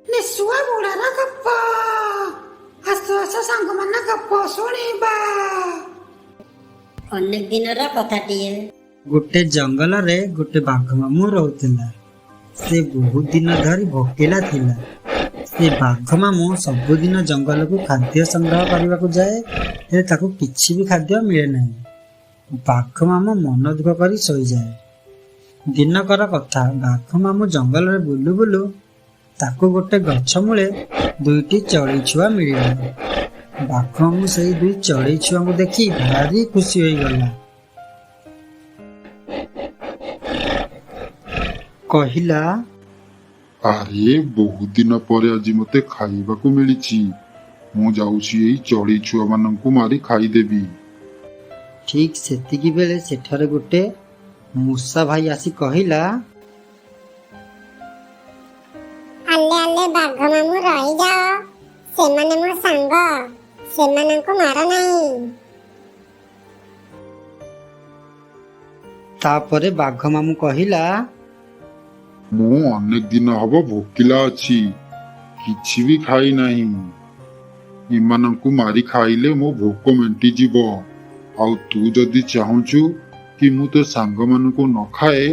ନିଶୁଆ ବୁଢ଼ାର ଗପ। ଆସ ଆସ ସାଙ୍ଗମାନେ, ଗପ ଶୁଣିବା। ଅନେକ ଦିନର କଥାଟିଏ। ଗୋଟେ ଜଙ୍ଗଲରେ ଗୋଟେ ବାଘ ମାମୁଁ ରହୁଥିଲା। ସେ ବହୁତ ଦିନ ଧରି ଭୋକିଲା ଥିଲା। ସେ ବାଘ ମାମୁଁ ସବୁଦିନ ଜଙ୍ଗଲକୁ ଖାଦ୍ୟ ସଂଗ୍ରହ କରିବାକୁ ଯାଏ, ହେଲେ ତାକୁ କିଛି ବି ଖାଦ୍ୟ ମିଳେ ନାହିଁ। ବାଘ ମାମୁଁ ମନ ଦୁଃଖ କରି ଶୋଇଯାଏ। ଦିନକର କଥା, ବାଘ ମାମୁଁ ଜଙ୍ଗଲରେ ବୁଲୁ ବୁଲୁ ତାକୁ ଗୋଟେ ଗଛ ମୂଳେ ଦୁଇଟି ଚଢ଼େଇ ଛୁଆ ମିଳିଲା। ବାଘ ମାମୁଁ ସେଇ ଦୁଇ ଚଢ଼େଇ ଛୁଆଙ୍କୁ ଦେଖି ଭାରି ଖୁସି ହୋଇଗଲା। କହିଲା, ଆରେ, ବହୁତ ଦିନ ପରେ ଆଜି ମତେ ଖାଇବାକୁ ମିଳିଛି। ମୁଁ ଯାଉଛି, ଏଇ ଚଢ଼େଇ ଛୁଆମାନଙ୍କୁ ମାରି ଖାଇଦେବି। ଠିକ୍ ସେତିକି ବେଳେ ସେଠାରେ ଗୋଟେ ମୂଷା ଭାଇ ଆସି କହିଲା, ଆଲେ ଆଲେ ବାଘ ମାମୁଁ, ରହିଯାଅ। ସେମାନେ ମୋ ସାଙ୍ଗ, ସେମାନଙ୍କୁ ମାର ନାହିଁ। ତାପରେ ବାଘ ମାମୁଁ କହିଲା, ମୁଁ ଅନେକ ଦିନ ହବ ଭୋକିଲା ଅଛି, କିଛି ବି ଖାଇ ନାହିଁ। ଏମାନଙ୍କୁ ମାରି ଖାଇଲେ ମୋ ଭୋକ ମେଣ୍ଟିଯିବ। ଆଉ ତୁ ଯଦି ଚାହୁଁଛୁ କି ମୁଁ ତୋ ସାଙ୍ଗମାନଙ୍କୁ ନ ଖାଏ,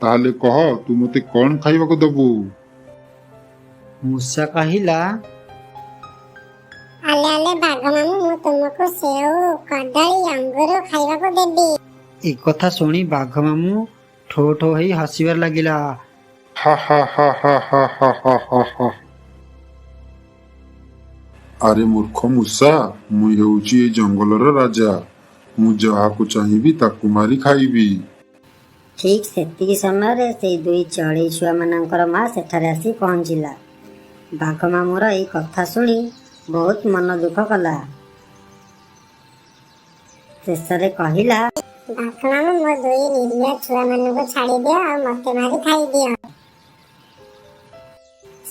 ତାହେଲେ କହ, ତୁ ମତେ କଣ ଖାଇବାକୁ ଦବୁ? ମୂଷା କହିଲା, ଆଲେ ଆଲେ ବାଘ ମାମୁଁ, ମୁଁ ତୁମକୁ ସେଉ, କଦଳୀ, ଅଙ୍ଗୁର ଖାଇବାକୁ ଦେବି। ଏକଥା ଶୁଣି ବାଘ ମାମୁଁ ଠୋ ଠୋ ହେଇ ହସିବାରେ ଲାଗିଲା। ହା ହା ହା ହା ହା ହା ହା ହା ହା। ଆରେ ମୂର୍ଖ ମୂଷା, ମୁଁ ହେଉଛି ଏଇ ଜଙ୍ଗଲର ରାଜା। ମୁଁ ଯାହାକୁ ଚାହିଁବି ତାକୁ ମାରି ଖାଇବି। ଠିକ୍ ସେତିକି ସମୟରେ ସେଇ ଦୁଇ ଚଢ଼େଇ ଛୁଆମାନଙ୍କର ମା ସେଠାରେ ଆସି ପହଞ୍ଚିଲା। ବାଘ ମାମୁଁର ଏଇ କଥା ଶୁଣି ବହୁତ ମନ ଦୁଃଖ କଲା। ଶେଷରେ କହିଲା, ବାଘ ମାମୁଁ, ମୋ ଦୁଇ ନିରୀହ ଛୁଆମାନଙ୍କୁ ଛାଡ଼ିଦିଅ ଆଉ ମତେ ମାରି ଖାଇଦିଅ।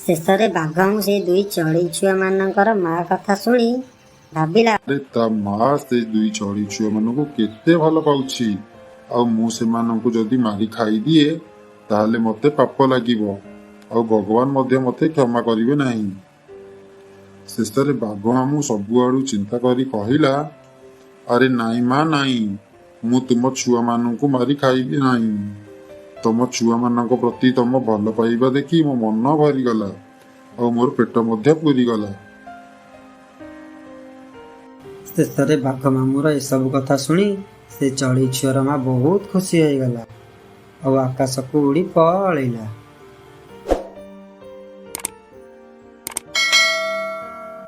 ଶେଷରେ ବାଘ ମାମୁଁ ସେଇ ଦୁଇ ଚଢ଼େଇ ଛୁଆମାନଙ୍କର ମା କଥା ଶୁଣି ଭାବିଲା, ଆରେ, ତା ମା ସେ ଦୁଇ ଚଢ଼େଇ ଛୁଆମାନଙ୍କୁ କେତେ ଭଲ ପାଉଛି। ଆଉ ମୁଁ ସେମାନଙ୍କୁ ଯଦି ମାରି ଖାଇଦିଏ, ତାହେଲେ ମତେ ପାପ ଲାଗିବ ଆଉ ଭଗବାନ ମଧ୍ୟ ମତେ କ୍ଷମା କରିବେ ନାହିଁ। ଶେଷରେ ବାଘ ମାମୁଁ ସବୁଆଡୁ ଚିନ୍ତା କରି କହିଲା, ଆରେ ନାଇଁ ମା, ନାଇଁ, ମୁଁ ତୁମ ଛୁଆମାନଙ୍କୁ ମାରି ଖାଇବି ନାହିଁ। ତମ ଛୁଆମାନଙ୍କ ପ୍ରତି ତମ ଭଲ ପାଇବା ଦେଖି ମୋ ମନ ଭରିଗଲା ଆଉ ମୋର ପେଟ ମଧ୍ୟ ପୁରିଗଲା। ଶେଷରେ ବାଘ ମାମୁଁର ଏସବୁ କଥା ଶୁଣି ସେ ଚଢ଼େଇ ଛୁଆର ମା ବହୁତ ଖୁସି ହୋଇଗଲା ଆଉ ଆକାଶକୁ ଉଡ଼ି ପଳେଇଲା।